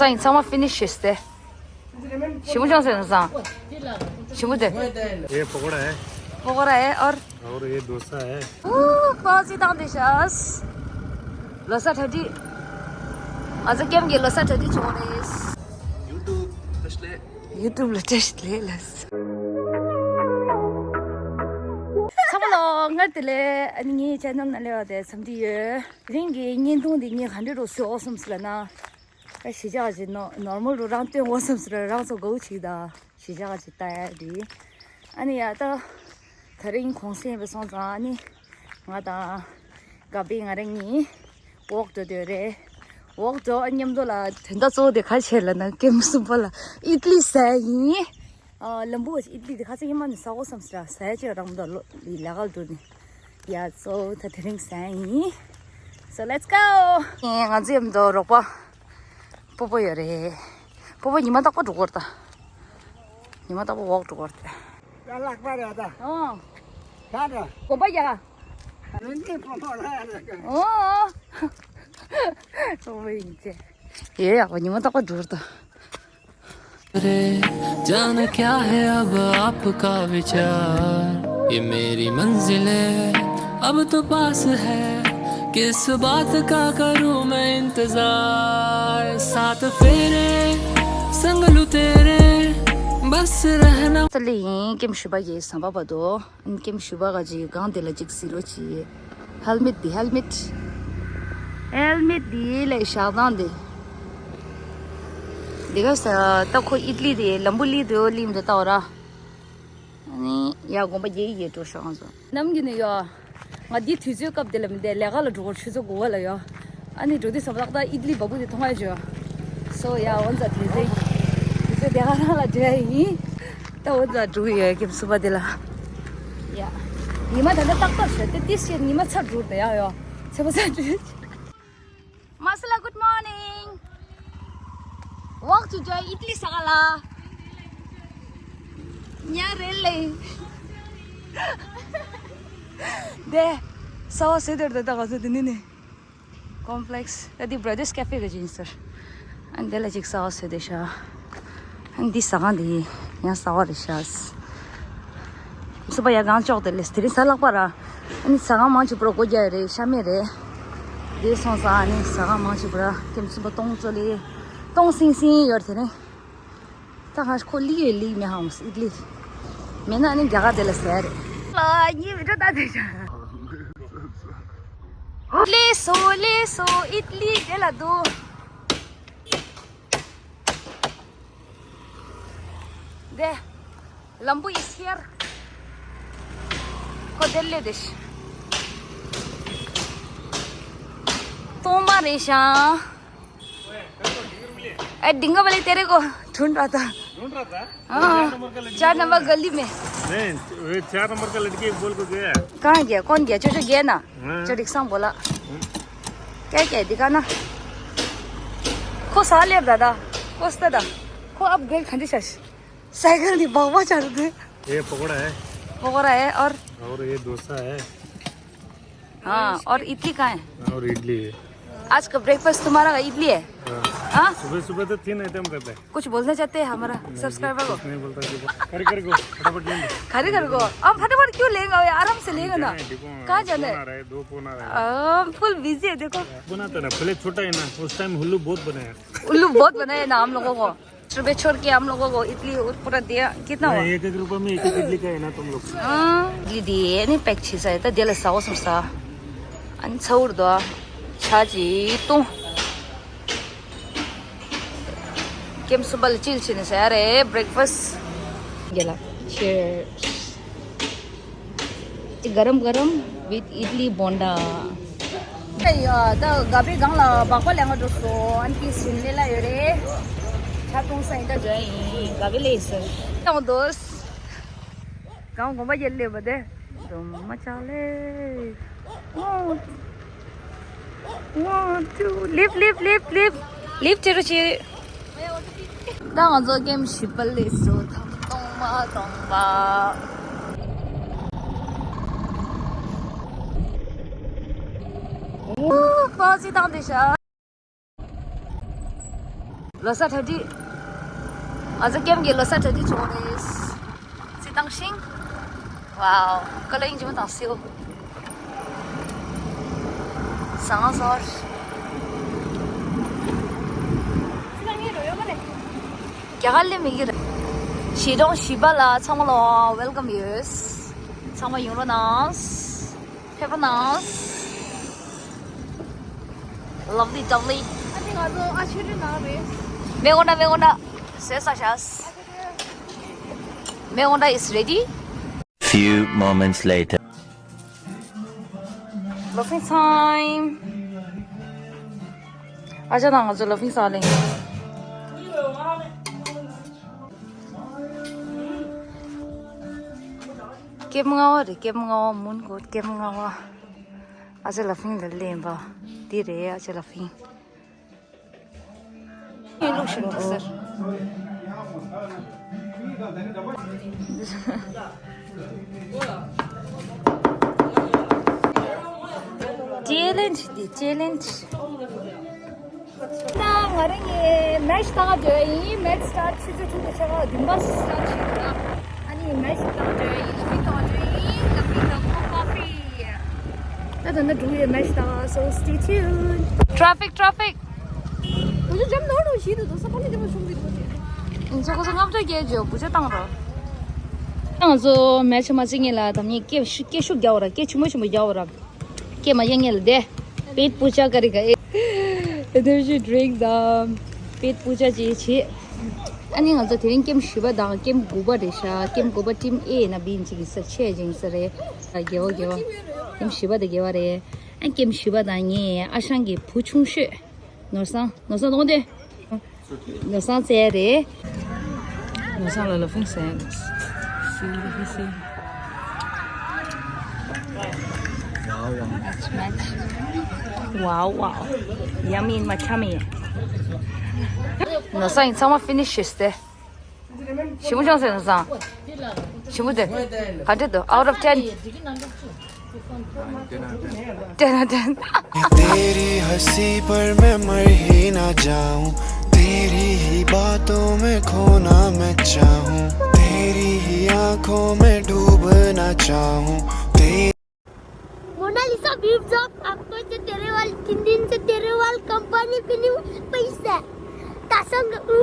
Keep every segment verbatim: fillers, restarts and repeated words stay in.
ཚང་ཚང་མ་ཕི་ནི་ཤི་སྟེ། ཞིམ་པོ་ཅང་ཟེར་ན་བཟང་། ཞིམ་པོ་དེ། ये पकौड़ा है। पकौड़ा है और और ये डोसा है। ཨོ། ཁོ་ཅི་བཏང་དེ་ཤག་ལོ་གསར་གྲ་སྒྲིག་ང་ཚོ་ཀེམ་གྱི་ལོ་གསར་གྲ་སྒྲིག་བྱུང་རེད། YouTube བཀྲ་ཤིས་བདེ་ལེགས། YouTube ལ་བཀྲ་ཤིས་བདེ་ལེགས། ཚང་མ་ལ་སྔར་དེ་ལས་ཨ་ནི་ངའི་ཆེ་ནལ་ནང་སླེབས་པ་དེ་འཚམས་འདྲི་ཡོད། དེ་རིང་གི་བརྙན་ཐུང་འདི་ངས་ག་འདྲ་རོགས་བཟོས་ཡོད་བསམ་སོང་ལབ་ན། ད་གཞིས་ཆགས་ཀྱི་ནོ་ནོར་མལ་རུ་རང་སྟོན་འོ་བསམ་ཟེར་རང་ཚོ་དགའ་བོ་ཅིག་ད་གཞིས་ཆགས་ཀྱི་ལྟ་ཡ་རེད། ཨ་ནི་ཡ་ད་ད་རིང་གུང་སེང་བའི་སོང་ཙང་ཨ་ནི་ང་དང་ག་པའི་ང་རང་གཉིས་ཝོག་འགྲོ་འདོད་རེད། ཝོག་འགྲོ་ཨ་མཉམ་དུ་ལ་དོན་དག་གཙོ་བོ་དེ་ག་རེ་བྱས་ལབ་ན་ཀེམ་གསུམ་པ་ལ་ཨིད་ལི་ཟ་ཡིན། ཨ་ལམ་བུ་ཨིད་ལི་དེ་ག་ཚོད་ཡིན་མ་ནི་ཟ་འོ་བསམ་ཟེར་ཟ་ཡ་ཅིག་རང་མདོ་ལོ་ལི་ལས་ཀ་འགྲོ་ནི། ཡ་ཚོ་ད་དེ་རིང་ཟ་ཡིན། So let's go. ང་ཚོའི་མདོ་རོགས་པ། སྤོ་བོ་ཡོད་རེད། སྤོ་བོ་ཉི་མ་རྟག་པར་འགྲོ་གི་རེད་ད། ཉི་མ་རྟག་པར་ཝོག་འགྲོ་གི་རེད་ད། ཡ་ལག་པ་རེད་ད། ཨོ། ད་ད། དགོན་པ་ཡ། ཨ་ནི་སྤོ་བོ་རེད་ད། ཨོ། སྤོ་བོ་ཡིན་ཅེ། ཡེ་ཡག་པ་ཉི་མ་རྟག་པར་འགྲོ་གི་རེད་ད། रे जाने क्या है अब आपका विचार। ये मेरी मंजिल है, अब तो पास है, किस बात का करूं मैं इंतजार। सात फेरे संग लूं तेरे, बस रहना। ད་ལེ་ཡིན་ཀེམ་ཞུ་བ་གི་ཟམ་པ་བར་དུ། ཀེམ་ཞུ་བ་ག་ཅིག་གང་དེ་ལ་ཅིག་སི་ལོ་ཅི། ཧེལ་མེད་འདི་ཧེལ་མེད། ཧེལ་མེད་འདི་ལས་ཞག་དང་འདི། འདི་ག་ས་ད་ཁོ་ཨིད་ལི་དེ་ལམ་བུ་ལི་དུ་ལིམ་དུ་ལྟ་བ་ར། ཨ་ནི་ཡ་དགོན་པ་རྒྱལ་ཡི་ཡེ་འགྲོ་ཤག་ང་ཚོ། ནམ་རྒྱུན་ནས་ཡོ། ང་འདི་དུས་ཚོད་སྐབས་དེ་ལ་མི་བསྡད་ལས་ཀ་ལ་འགྲོ་གོ་ཆུ་ཚོད་དགུ་པ་ལ་ཡོ། ཨ་ནི་འགྲོ་དུས་ཙམ་པ་ཏག་ཏག་ཨིད་ལི་བ་བུ་དེ་མཐོང་ཡ་བྱོས། སོ་ཡ་འོན་ཙང་དུས་ཚོད་དུས་ཚོད་དེ་ག་རང་ལ་འགྲོ་ཡ་ཡིན། ད་འོན་ཙང་འགྲོ་གི་ཡོད་ཀེམ་སུ་པ་དེ་ལ། ཡ། ཉི་མ་ད་ལྟ་ཏག་ཏག་ཞོད་དེ་ཏིས་ཞེ་ཉི་མ་ཚར་འགྲོ་དེ་ཡ་ཡོ། ཚེ་པ་ཚར་འགྲོ། མ་སི་ལ་good morning། ཝོག་ཅིག་འགྲོ་ཨིད་ལི་ཟ་ག་ལ། ཉ་རེ་ལེ། དེ། ས་བ་སེ་དེར་དེ་ད་ག་ཚོད་དེ་ནི་ནི། Complex ད་འདི་Brothers Cafe ག་ཅིག་ཡིན་ཟེར། ཨ་འདི་ལ་ཅིག་ཟ་བ་ཟོས་བསྡད་ཤག་ཨ་འདི་ཟ་ཁང་འདི་ཡང་ཟ་བ་རེད་ཤག་སུ་པ་ཡ་གང་ལྕོག་དེ་ལས་དེ་རིང་གཟའ་ལྷག་པ་ར། ཨ་ནི་ཟ་ཁང་མང་ཆེ་པོ་ར་སྒོ་རྒྱག་རེད་ཤ་མེད་རེད། འདི་སོང་ཙང་ཨ་ནི་ཟ་ཁང་མང་ཆེ་པོ་ར་ཀེམ་སུ་པ་སྟོང་ཙོ་ལི་སྟོང་སིང་སིང་ཡོད་རེད་དེ་རིང་། ད་ང་ཁོ་ལི་ཡོད་ལི་མེད་ཧང་ཨིད་ལི། མེད་ན་ཨ་ནི་རྒྱ་གར་དེ་ལ་ཟ་རེད། ལ་ཉི་མི་འགྲོ་ད་དེ་ཤག་ལེ་སོ་ལེ་སོ་ཨིད་ལི་དེ་ལ་འདུག་དེ། ལམ་བུ་is here། ཁོ་དེ་ལེ་དེ་ཤི། སྟོང་པ་རེད་ཤག་ཨེ། ढींगा वाले तेरे को ढूंढ रहा था। ढूंढ रहा था? हाँ। चार नंबर का लड़की चार नंबर गली में। नहीं, वे चार नंबर का लड़की बोल को गया। कहाँ गया? कौन गया? जो, जो गया ना। हाँ। जो रिक्शा में बोला। हम्म। क्या, क्या दिखा ना। ཁོ་ཟ་ལེབ་ད་ད། ཁོ་སྟ་ད། ཁོ་upgrade ག་འདྲ་བྱས། साइकिल ནི་སྦག་སྦག་ཆགས་འདུག पकौड़ा है। पकौड़ा है और और ये डोसा है। हाँ, और इडली कहाँ है? और इडली है। आज का ब्रेकफास्ट तुम्हारा इडली है? हाँ। हाँ? सुबह सुबह तो तीन आइटम रहता है। कुछ बोलना चाहते हैं हमारा सब्सक्राइबर को? कुछ नहीं बोलता जी। खड़े खड़े को फटाफट लेंगे। खड़े खड़े को? हम फटाफट क्यों लेंगे? आराम से लेंगे ना। कहाँ जाना है? कौन आ रहा है? दो कौन आ रहा है? फुल बिजी है देखो। बनाता ना, पहले छोटा है ना, उस टाइम उल्लू बहुत बनाया। उल्लू बहुत बनाया ना हम लोगों को। रुपये छोड़ के हम लोगों को इडली और पूरा दिया। कितना हुआ? नहीं, एक एक रुपये में एक एक इडली का है ना तुम लोग। हाँ, इडली दिए नहीं, पैक छः सौ है, तो दिल सा, वो सब सा। अनि छौर दो, छाजी, तू। केम सुबह चिल चिने से, अरे, ब्रेकफास्ट। गेला, cheers। गरम गरम with इडली बोंडा। ད་ག་པའི་སྒང་ལ་སྦག་སྦག་ལེན་ག་འགྲོ་སོང་། ཨན་ཏི་སིན་ལེ་ལ་ཡོད་རེད། ཆ་གཏོང་ས་ཡིན་ད་འགྲོ་ཡིན། ག་པའི་ལེ་སོང་། ཡོང་དོ། གང་གོམ་པ་ཡེ་ལེ་བ་དེ། དུམ་མ་ཆག་ལེ། One, two, leave, leave, leave, leave. Leave ཅི་རུ་ཅི། ད་ང་ཚོ་ཀེམ་བཞི་པ་ལས་སོ་ཐང་སྟོང་མ་སྟོང་པ། ཨོ། པ་ཅི་དང་དེ་ཤ། ལོ་གསར་གྲ་སྒྲིག་ང་ཚོ་ཀེམ་གྱི་ལོ་གསར་གྲ་སྒྲིག་བྱུང་བ་རེད། རྩི་བཏང་ཤིང་། ཝའོ། ཀ་ལ་ཡིན་གྱི་མ་དང་སིའུ། བཟང་ཟོར། རྒྱ་གར་ལས་མི་གི་རེད། གཞིས་གྲོང་བཞི་པ་ལ་ཚང་མ་ལ་ཝེལ་ཀམ་ཡོད། ཚང་མ་ཡོང་རོགས་གནང་། ཕེབས་རོགས་གནང་། Lovely jubbly། ཨ་ནི་ང་ཚོ་ཨ་ཆོས་སྒྲོན་ནང་རེད། མེ་འོ་ན་མེ་འོ་ན། ཟས་ཟ་ཤག་མེ་འོ་ན་is ready། Few moments later. Laughing time. ཨ་ཅག་དང་ང་ཚོ་ལ་ཕིང་ས་ལེན། ཀེམ་ལྔ་པ་རེད། ཀེམ་ལྔ་པ་མུན་གོ་ཀེམ་ལྔ་པ། ཨ་ཅག་ལ་ཕིང་ལ་ལེན་པ། འདི་རེད་ཨ་ཅག་ལ་ཕིང་། ངས་བླུགས་ཤིག་འགྲིག་ཟེར། ཅེ་ལེན་ཇི་འདི་ཅེ་ལེན་ཇི། ད་ང་རང་གི་མེ་ཆི་ལྟ་ག་འགྲོ་ཡ་ཡིན། མེ་ཆི་སི་ཊར་ཊི་ཆུ་ཚོད་དྲུག་དང་ཕྱེད་ཀ་བདུན་པ་སི་ཊར་ཊི་བྱེད་ཀྱི་ཡོད། ཨ་ནི་མེ་ཆི་ལྟ་ག་འགྲོ་ཡ་ཡིན། ལ་ཕིང་ལྟ་ག་འགྲོ་ཡ་ཡིན། ལ་ཕིང་དང་ཀོལ་ཀོ་ཕི། ད་ད་ནི་འགྲོ་གི་ཡོད། མེ་ཆི་ལྟ་ག so stay tuned. Traffic, traffic. ང་ཚོ་མེ་ཆི་མ་བརྩི་ངེས་ལ་དམ་ཉེས་སྐད་ཤུགས་སྐད་ཤུགས་རྒྱག་པ་ར། སྐད་ཆེན་པོ་ཆེན་པོ་རྒྱག་པ་ར། སྐད་མ་རྒྱག་ངེས་ལ་དེ། པེད་པུ་ཅ་ཀ་རི་ཀ་ཨེ། དེ་བཞིན་ཌི་རིང་དང་པེད་པུ་ཅ་ཅེ་བྱེད། ཨ་ནི་ང་ཚོ་དེ་རིང་ཀེམ་བཞི་པ་དང་ཀེམ་དགུ་པ་རེད་ཤག་ཀེམ་དགུ་པ་ཊིམ་ཨེ་ཡིན་ན་བི་ཡིན་ཅིག་གི་སར་ཆེ་ཅིང་ས་རེད། དགེ་བ་དགེ་བ། ཀེམ་བཞི་པ་དང་དགེ་བ་རེད། ཨ་ཀེམ་བཞི་པ་དང་ངས་ཨ་ཞང་གི་བུ་ཆུང་ཤོས། ནོར་བཟང་ནོར་བཟང་གཏོང་དེ། ནོར་བཟང་བཙལ་རེད། ནོར་བཟང་ལ་ལ་ཕིང་སེན། སི་ལ་ཕིང་སེན། Wow, wow. Match, match. Wow, wow. Yummy in my tummy. ནོར་བཟང་ཡིན་ཚང་མ་ཕི་ནི་ཤི་སྟེ། ཞིམ་པོ་བྱུང་སོང་ནོར་བཟང་། ཞིམ་པོ་དེ། Hundred དུ། Out of ten. Ten out of ten. तेरी हंसी पर मैं मर ही ना जाऊं, तेरी ही बातों में खोना मैं चाहूं, तेरी ही आंखों में डूबना चाहूं, तेरी मोनालिसा बीफ जॉब आपको जो तेरे वाल तीन दिन से तेरे वाल कंपनी पिनी पैसा तासंग उ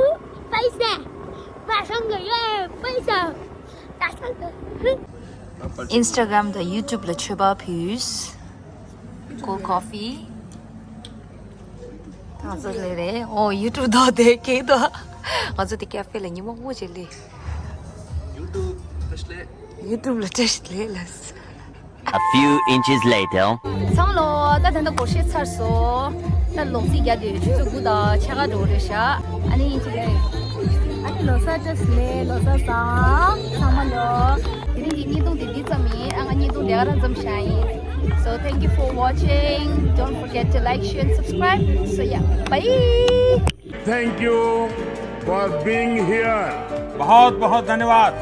पैसा तासंग ये पैसा Tasang Instagram དང་YouTube ལ་མཆོད་པ་ཕུལ། Cold coffee. ང་ཚོ་ལས་རེད། ཨོ་YouTube དོ་དེ་ཁེག་དོ། ང་ཚོ་དེ་ཀ་ཧྥེ་ལ་ཉི་མ་དགུ་ཅིག་ལས། YouTube བཀྲ་ཤིས་བདེ་ལེགས། YouTube ལ་བཀྲ་ཤིས་བདེ་ལེགས། A few inches later. ཚང་མ་ལོ་ད་ད་ལྟ་སྒོར་གཞས་ཚར་སོང་། ད་ལོག་རྩིས་རྒྱག་དུས་ཆུ་ཚོད་དགུ་དང་ཕྱེད་ཀ་འགྲོ་གི་རེད་ཤག་ཨ་ནི་ཡིན་གཅིག་ལས། ཨ་ནི་ལོ་གསར་བཀྲ་ཤིས་བདེ་ལེགས། ལོ་གསར་བཟང་། ཚང་མ་ལོ། དེ་རིང་གི་བརྙན་ཐུང་དེ་འདི་ཙམ་ཡིན། ཨ་ང་བརྙན་ཐུང་ལས་ཀ་རང་ཙམ་བཞག་ཡིན། So thank you for watching. Don't forget to like, share and subscribe. So yeah, bye. Thank you for being here. बहुत बहुत धन्यवाद।